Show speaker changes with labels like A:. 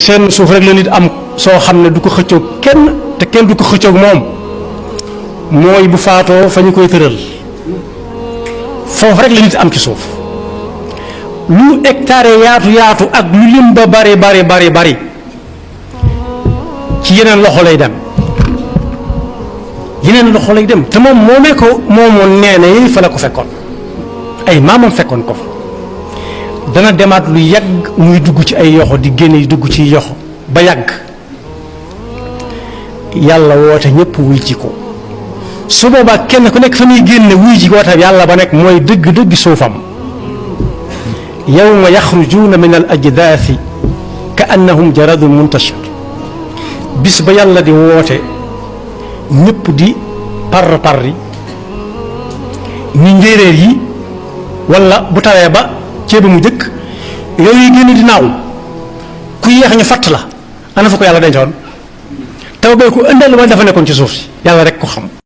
A: seen suuf rek la nit am soo xam ne du ko xëccoog kenn te kenn du ko xëccoog moom mooy bu faatoo fa ñu koy tëral foofu rek la nit am ci suuf lu hectare yaatu yaatu ak lu lim ba bari ci yeneen loxo lay dem te moom moomee ko moomoon nee na yi fa la ko fekkoon ay maamam fekkoon ko fa dana demaat lu yàgg muy dugg ci ay yoxo di génne dugg ci yoxo ba yàgg yàlla woote ñëpp wuy ci ko su boobaa kenn ku nekk fa muy génne wuy ji woote yàlla ba nekk mooy dëgg-dëgg suufam yawma yaxrujuuna min al ajdaasi ka annahum jaradun muntashir bis ba yàlla di woote ñëpp di parri ni njéeréer yi wala bu tawee ba ceebi mu jëkk yooyu génn di naaw ku yéex ñu fatt la ana fa ko yàlla dencoon taw bee ko ëndal wala dafa nekkoon ci suuf si yàlla rek ko xam